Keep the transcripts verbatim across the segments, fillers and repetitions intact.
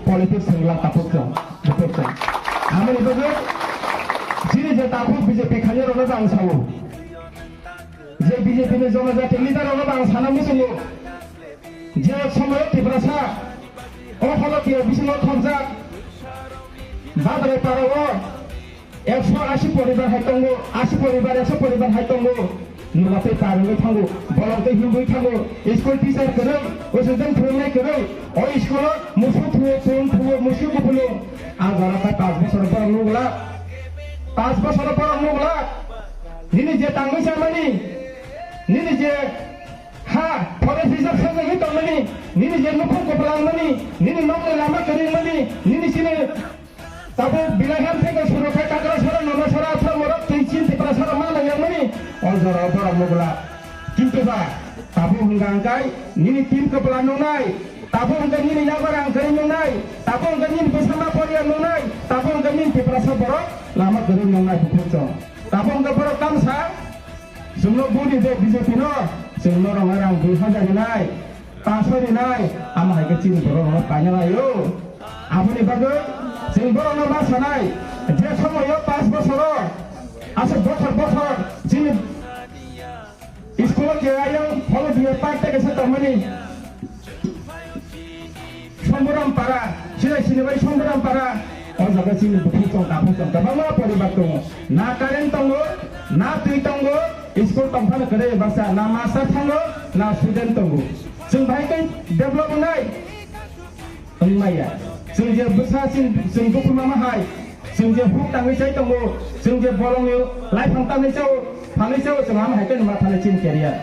Politics thwngla takhuk chwng, bukhuk chwng. Amoni bagwi chini je takhuk B J P khainai rokno ang sao. Je B J P ni jonojati leader rokno ang sana muchungo. Je somoyo Tiprasa o holo tiya bisingo thopjak. Badrai para o Ekso asi poribar hai tongo, asi poribar, ekso poribar hai tongo. Nuga tei par wngwi thango, bolong tei himwi thango. School teacher kwrwi, usuljang phwrwngnai kwrwi. O school o musu thuo, phone thuo, musu kuphulung. A jora tai panch bosor borok nugla. Panch bosor borok nugla. Nini je tangwi chamani, nini je ha, forest reserve sanjagwi tongmani, nini je nukhung kwplangmani, nini nokni lama kwrwngmani, nini chini Tabuk Bilaihan theke Surokhai, Kakrasara, Nonosara, Atharmurok, Tuiching, Tiprasara ma nang yangmani, o jora o borok nugla. Kintu ba, tabuk hwnkha hwnkhe nini team kwpla nungnai, tabuk hwnkhe nini yago rang kwrwi nungnai, tabuk hwnkhe nini bwsama poriya nungnai, tabuk hwnkhe nini Tiprasa borok lama kwrwi nungnai bukhuk chwng. Tabuk hwnkhe borok tamsa, chwngno budi de B J P no, chwngno rang rang dui hajar rinai. Paso rinai, amo hai khe chini borok rok paina laio. Aboni bagwi chini borok no ma sanai, je somoyo panch bosoro, aswk bothor bothor chini school o ke ayang pholo diya park ta kesa tongmani. Somboram para, sinai sini bai Somboram para, o jaga chini bukhuk tong, takhuk tong, kwbangma poribar tongo. Na current tongo, na twi tongo, school tongphano kwrwi baksa, na master thango, na student tongo. Chwng bahai khe develop wngnai wngmaya. Chwng je bwsa chwng, chwng buphuma ma hai, chwng je huk tangwi chai tongo, chwng je bolongni laiphang tangwi chao, phanwi chao, chwng ama hai khe ma thani chini career.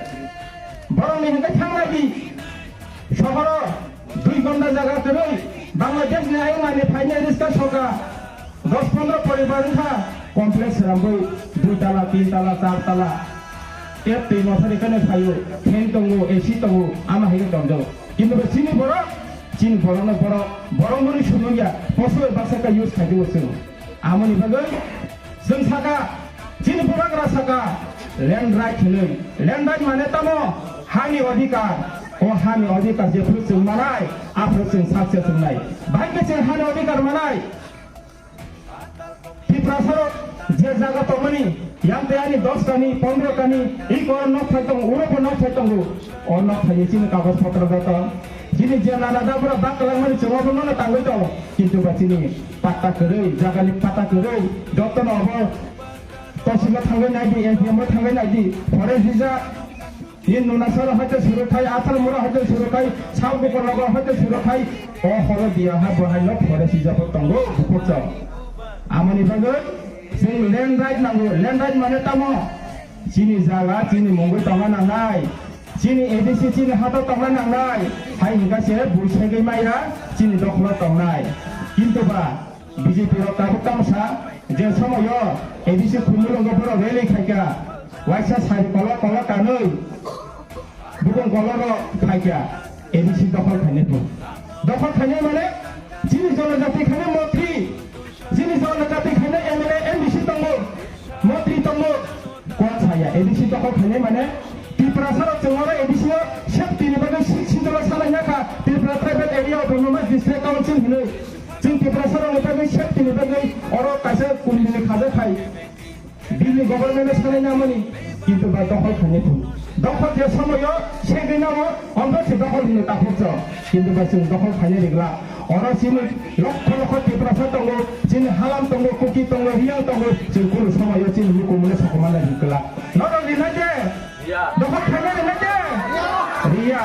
Borokni hwnkhe thangna di, sohoro dui gonda jaga kwrwi, Bangladesh ni ayang ani phainai riska soka. Dos pondro poribar wngkha, complex srambwi dui tala, tin tala, char tala. Tap twi mothari khe phaio, fan tongo, A C tongo, ama hai khe tongjao. Kintu bo chini borok, chini borokno borok, borok mani sumung ya, poso baksa khe use khai dibo chwng. Amoni bagwi chwng saka, chini bubagra saka, land right hinwi. Land right mane tamo? Hani odhikar. O hani odhikar jephru chwng manai, aphru chwng success wngnai. Bahai khe chwng hani odhikar manai. Tiprasarok je jaga tongmani, yang tei ani dos kani, pondro kani, iko nok phai tongo, urobo nok phai tongo. O nok phai chini kagoj potro joto. Chini je nana dabra bak kwlangmani chwng obo nono tangwi tongo. Kintu ba chini patta kwrwi, jagani patta kwrwi, jotono obo tohsilo thangwi naidi, S D M o thangwi naidi, forest rijak. Ni Nunasara hoite surukhai, Atharmura hoite surukhai, Sabukornagar hoite surukhai, o horo dia ha bo hai no forest reserve tongo, bukhuk chwng. Amoni bagwi chwng land right nango, land right mane tamo? Chini jaga, chini mungwi tongna nangnai, chini A D C, chini hato tongna nangnai, hai hwnkha se bui segwi maya, chini dokholo tongnai. Kintu ba, B J P rok tabuk tamo sa, je somoyo A D C Khumulwngo borok rally khaikha, waisa sari kolok kolok kanwi, bukung kolok rok khaikha, A D C dokhol khainai phung. Dokhol khainai mane, chini jonojati khainai montri, chini jonojati khainai M L A, M D C tongo, montri tongo, kok saya, A D C dokhol khainai mane, Tiprasa rok chwng oro A D C o safety ni bagwi si-, sinjolo salai ya kha, Tripura Tribal Area Autonomous District Council hinwi. Chwng Tiprasa rokni bagwi safety ni bagwi oro kaisa kundini khaja khai Delhi government o sanai namani, kintu ba dokhol khainai phung. Dokhol je somoyo segwi namo, ondo se dokhol hino takhuk chwng. Kintu ba chwng dokhol khainai rigla. Oro chini lokho lokho Tiprasa tongo, chini Halam tongo, Kuki tongo, Riyang tongo, chwng kunu somoyo chini mukumune sokomana rigla. Norok rinai de? Dokhol khainai rinai de? Riya.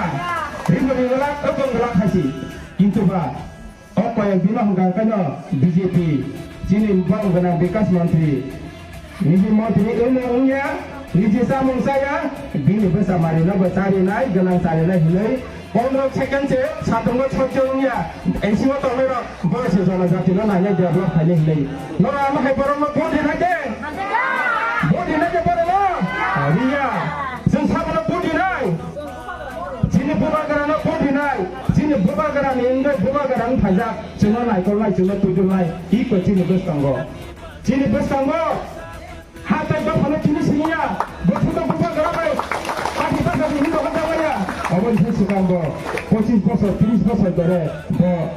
Ribo rigla, obo rigla khaisi. Kintu ba O koyek dino hwnkha khe no B J P, chini bong gwnang Bikas Montri, niji montri wngmung wngya, niji chamung chaya, bini bwsa mari no bo charinai, gwnang charinai hinwi pondro second se satungo sojjo wngya, A C o tongnai rok bo se jonojati no nainai develop khainai hinwi. Norok ama hai borok no vote rinai de? Vote rinai de borok no? Riya. Chwng sabono vote rinai. Chini bubagrano vote rinai, chini bubagrani wngwi bubagra wng phaijak, chwngno naikolnai, chwngno tubunai, iko chini bwskango. Chini bwskango ha tei dophano chini siniya, bo phuto bubagra bai, pati pati hino hwnjak maya. Oboni se swkang bo pochis bosor, tris bosor dore bo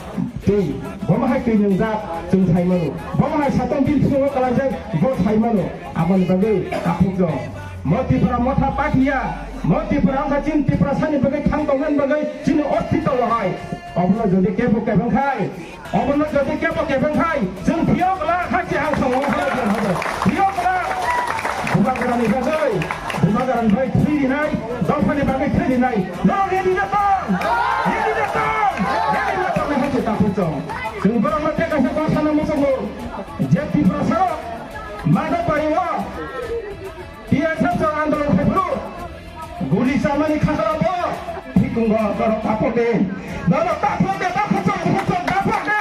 Twi, bomo hai twi nwngjak chwng sai mano. Bomo hai satong bil bisingo kwlaijak bo sai mano. Aboni bagwi takhuk chwng. Mo Tipra Motha Party ya, mo Tipra wngkha chini Tiprasani bagwi thang tongnani bagwi chini ostitw lohai. Obono jodi kebo kebeng khai, obono jodi kebo kebeng khai, chwng phiyok la kha se ang songo habo. Phiyok la. Bubagrani bagwi, Bubagrani bai thwi rinai, dophani bagwi thwi rinai. No ready na tong? Ready na tong? Ready na tong hai se takhuk chwng. Chwng borokno tei kaisa kok sana muchungo. Je Tiprasa rok mada pariwo. T S F chwng andolon khai phuru. Guli chamani khakra bo. Thikungo borok taphok de. Borok taphok de, taphok chwng, taphok chwng, taphok de.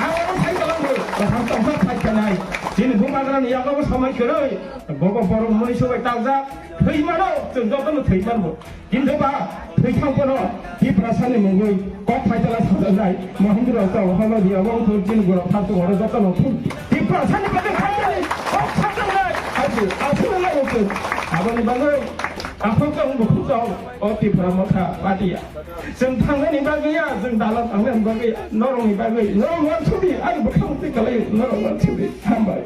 Ang obo sai jalango. Kaham tongsa phai kanai. Chini Bubagrani yago bo samai kwrwi. Bobo borok mui sobai takjak. Thwi mano, chwng jotono thwi manbo. Kintu ba thwi thang phano Tiprasani mungwi kok phaitala sajaknai Mohindra Rao Hamadia wngthok chini gura phartung oro jotono thung. Tiprasani bagwi phaitali kok sajaknai haji aswk lai wngthok. Aboni bagwi takhuk chwng bukhuk chwng o Tipra Motha Party ya. Chwng thangnani bagwi ya, chwng dalan thangnani bagwi ya, norokni bagwi, norok wansukdi, ani bwkhak twi kwlai norok wansukdi. Hambai.